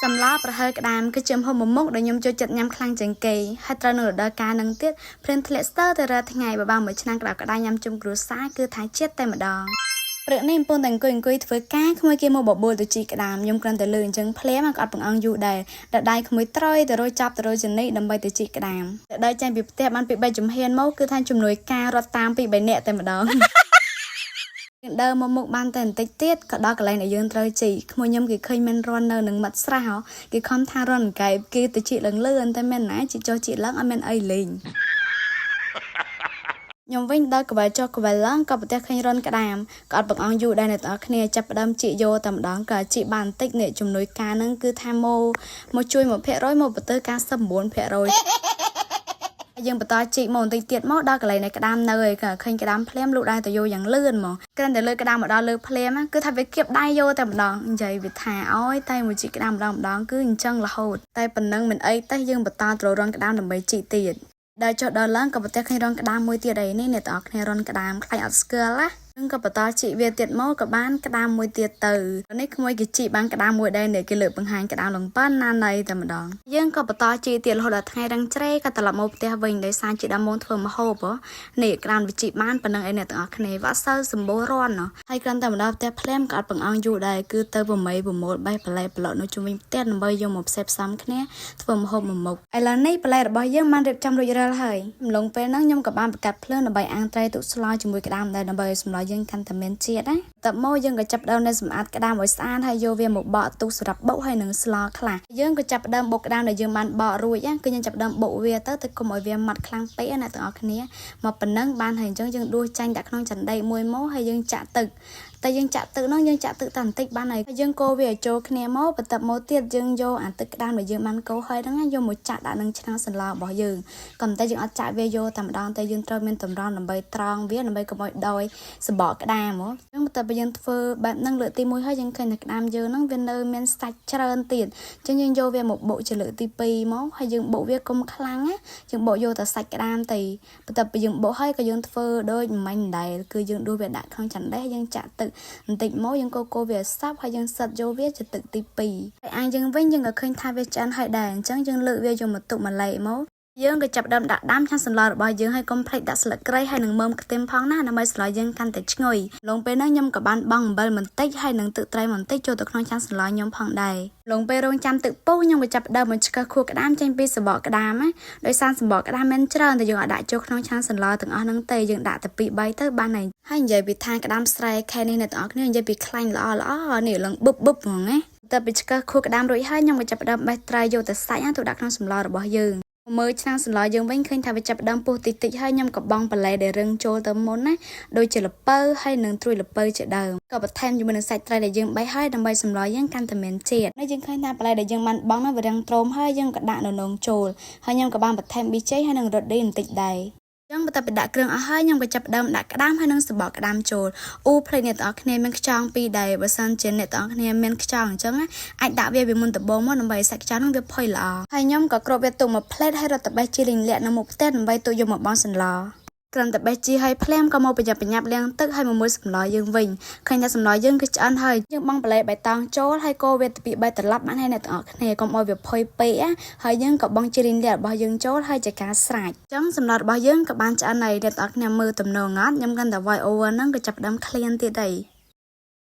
សម្លប្រហើរក្តាមគឺជាម្ហូបមួយមុខដែលខ្ញុំចូលចិត្តញ៉ាំខ្លាំងជាងគេហើយត្រូវនឹងរដូវកាលនឹងទៀតភ្លៀងធ្លាក់ស្ទើរតែរាល់ថ្ងៃបើបានមួយឆ្នាំងក្តៅក្តៅញ៉ាំជុំគ្រួសារគឺថាជាតិតែម្ដងព្រឹកនេះកំពុងតែអង្គុយអង្គុយធ្វើការក្មួយគេមកបបួលទៅជីក្តាមខ្ញុំគ្រាន់តែលឺអញ្ចឹងភ្លាមក៏អត់បង្អង់យូរដែរដល់ដៃក្មួយត្រុយទៅរយចាប់ទៅរយចនីដើម្បីទៅជីក្តាមដល់ចេញពីផ្ទះបានពី3ជំហានមកគឺថាជំនួយការរត់តាមពី3នាក់តែម្ដង យើងដើរមកមុខបានតែបន្តិចទៀតក៏ដល់កន្លែងដែលយើងត្រូវជីក្មួយខ្ញុំគេឃើញមានរន់នៅនឹងមាត់ស្រះហ៎គេខំថារន់កែបគេទៅជីឡើងលឿនតែមែនណាជីចុះជីឡើងអត់មានអីលេងខ្ញុំវិញដល់កវែលចុះកវែលឡើងក៏ប្រទះឃើញរន់ក្តាមក៏អត់បង្អង់យូរដែរអ្នកទាំងអស់គ្នាចាប់ផ្ដើមជីកយកតែម្ដងក៏ជីកបានបន្តិចនេះជំនួយការហ្នឹងគឺថាមកមកជួយ1%មកប្រទើ99%យើងបន្តជីកមកបន្តិចទៀតមកដល់កន្លែងនៃក្តាមនៅឯក៏ឃើញក្តាមភ្លាមលូកដៃទៅយកយ៉ាងលឿនហ្មងគ្រាន់តែលើកក្តាមមកដល់លើភ្លាមគឺថាវាគៀបដៃយកតែម្ដងនិយាយវាថាអើយតែមួយជីកក្តាមម្ដងម្ដងគឺអញ្ចឹងរហូតតែប៉ុណ្ណឹងមិនអីទេយើងបន្តត្រូវរន់ក្តាមដើម្បីជីកទៀតដល់ចុះដល់ឡើងក៏ប្រទះឃើញរន់ក្តាមមួយទៀតអីនេះអ្នកទាំងអស់គ្នារន់ក្តាមខ្លាចអត់ស្គាល់ណានឹងក៏បន្តជីកវាទៀតមកក៏បានក្តាមមួយទៀតទៅនេះក្មួយគេជីកបានក្តាមមួយដែរនេះគេលើកបង្ហាញក្តាមលងប៉ាន់ណាណៃតែម្ដងយើងក៏បន្តជីកទៀតរហូតដល់ថ្ងៃរឹងជ្រេក៏ត្រឡប់មកផ្ទះវិញដោយសារជីដល់ម៉ោងធ្វើម្ហូបនេះក្តាមវាជីកបានប៉ុណ្ណឹងឯអ្នកទាំងអស់គ្នាវាអត់សូវសម្បូររន់ហើយគ្រាន់តែមកដល់ផ្ទះភ្លាមក៏អត់បង្អង់យូរដែរគឺទៅប្រមីប្រមូលបេះបន្លែប្លុកនៅជុំវិញផ្ទះដើម្បីយកមកផ្សេផ្សំគ្នាធ្វើម្ហូបមួយមុខឥឡូវនេះបន្លែរបស់យើងបានរៀបចំរួចរាល់ហើយអំឡុងពេលហ្នឹងខ្ញុំក៏បានបង្កាត់ភ្លើងដើម្បីអាំងត្រីទុកស្លជាមួយក្តាមដែរដើម្បីឲ្យសម្លយើងកាន់តែមានជាតិណាតមកយើងក៏ចាប់ដើមនៅសម្អាតក្តាមឲ្យស្អាតហើយយកវាមកបកទុកសម្រាប់បុកហើយនឹងស្លខ្លះយើងក៏ចាប់ដើមបុកក្តាមដែលយើងបានបករួចណាគឺយើងចាប់ដើមបុកវាទៅទៅកុំឲ្យវាម៉ត់ខ្លាំងពេកណាទាំងអស់គ្នាមកប៉ុណ្ណឹងបានហើយអញ្ចឹងយើងដួសចាញ់ដាក់ក្នុងចន្ដីមួយមកហើយយើងចាក់ទឹកតែយើងចាក់ទឹកហ្នឹងយើងចាក់ទឹកតែបន្តិចបានហើយយើងកូរវាឲ្យចូលគ្នាមកបន្ទាប់មកទៀតយើងយកអាទឹកក្តាមដែលយើងបានកូរហើយហ្នឹងយកមកចាក់ដាក់នឹងឆ្នាំងសម្លរបស់យើងក៏តែយើងអត់ចាក់វាយកតែម្ដងតែយើងត្រូវមានតម្រងដើម្បីត្រង់វាដើម្បីកុំឲ្យដោយសបកក្តាមហ៎អញ្ចឹងបន្ទាប់ពីយើងធ្វើបែបហ្នឹងលើកទី1ហើយយើងឃើញតែក្តាមយើងហ្នឹងវានៅមានសាច់ច្រើនទៀតអញ្ចឹងយើងយកវាមកបុកជាលើកទី2មកហើយយើងបុកវាកុំខ្លាំងណាយើងបុកយកតែសាច់ក្តាមទៅបន្ទាប់ពីយើងបុកហើយក៏យើងធ្វើដូចមិញដែរគឺយើងដួសវាដាក់ក្នុងចន្ដេះយើងចាក់ទឹកបន្តិចមកយើងកូរកូរវាសព្វហើយយើងសិតយកវាជាទឹកទី2ហើយអាងយើងវិញយើងក៏ឃើញថាវាឆ្អិនហើយដែរអញ្ចឹងយើងលើកវាយកមកទុកម្លែកមកយើងក៏ចាប់ដើមដាក់ដាំឆ្នាំងសម្លរបស់យើងហើយកុំភ្លេចដាក់ស្លឹកគ្រៃហើយនឹងមើមខ្ទឹមផងណាដើម្បីសម្លយើងកាន់តែឈ្ងុយលងពេលហ្នឹងខ្ញុំក៏បានបង់អំបិលបន្តិចហើយនឹងទឹកត្រីបន្តិចចូលទៅក្នុងឆ្នាំងសម្លខ្ញុំផងដែរលងពេលរងចាំទឹកពុះខ្ញុំក៏ចាប់ដើមមកឆ្កឹះខួរក្តាមចេញពីសបកក្តាមណាដោយសារសបកក្តាមមិនច្រើនតែយើងអាចដាក់ចូលក្នុងឆ្នាំងសម្លទាំងអស់ហ្នឹងទេយើងដាក់តែ2 3ទៅបានហើយហើយនិយាយពីថាក្តាមស្រែខែនេះអ្នកទាំងអស់គ្នានិយាយពីខ្លាញ់ល្អល្អនេះឡើងបឹបបឹបហ្មងណាតែពីឆ្កឹះខួរក្តាមរួចហើយខ្ញុំក៏ចាប់ដើមបេះត្រីយកទៅសាច់ណាទៅដាក់ក្នុងសម្លរបស់យើងមើលឆ្នាំងសម្លយើងវិញឃើញថាវាចាប់ដើមពុះតិចតិចហើយខ្ញុំក៏បង់បន្លែដែលរឹងចូលទៅមុនណាដូចជាល្ពៅហើយនិងត្រួយល្ពៅជាដើមក៏បន្ថែមជាមួយនឹងសាច់ត្រីដែលយើងបេះហើយដើម្បីសម្លយើងកាន់តែមានជាតិហើយយើងឃើញថាបន្លែដែលយើងបានបង់នោះវារឹងត្រូមហើយយើងក៏ដាក់នៅនងចូលហើយខ្ញុំក៏បានបន្ថែមប៊ីចេងហើយនិងរ៉ូឌីបន្តិចដែរចឹងបន្ទាប់ពីដាក់គ្រឿងអស់ហើយខ្ញុំក៏ចាប់ផ្ដើមដាក់ក្តាមហើយនិងសបកក្តាមចូលអូភ្លេចអ្នកទាំងអស់គ្នាមានខ្យងពីរដែរបើសិនជាអ្នកទាំងអស់គ្នាមានខ្យងអញ្ចឹងអាចដាក់វាពីមុនដំបូងមកដើម្បីសាច់ខ្យងនឹងវាផុយល្អហើយខ្ញុំក៏គ្របវាទុកមួយផ្លេតហើយរត់ទៅបេះជីលីងលាក់នៅមុខផ្ទះដើម្បីទុកយកមកបង់សម្លគ្រាន់តែបេះជីឲ្យភ្លាមក៏មកប្រញាប់ប្រញាប់លាងទឹកឲ្យមកមួយសម្លយើងវិញឃើញថាសម្លយើងគឺឆ្អិនហើយយើងបង់បន្លែបៃតងចូលហើយកូរវាទៅពី3ត្រឡប់បានហើយអ្នកទាំងអស់គ្នាកុំឲ្យវាផុយពេកណាហើយយើងក៏បង់ជីរីងលាក់របស់យើងចូលហើយជាការស្រេចអញ្ចឹងសម្លរបស់យើងក៏បានឆ្អិនហើយអ្នកទាំងអស់គ្នាមើលទំនងអត់ខ្ញុំកាន់តែ voice over ហ្នឹងក៏ចាប់ផ្ដើមឃ្លានទៀតហើយ។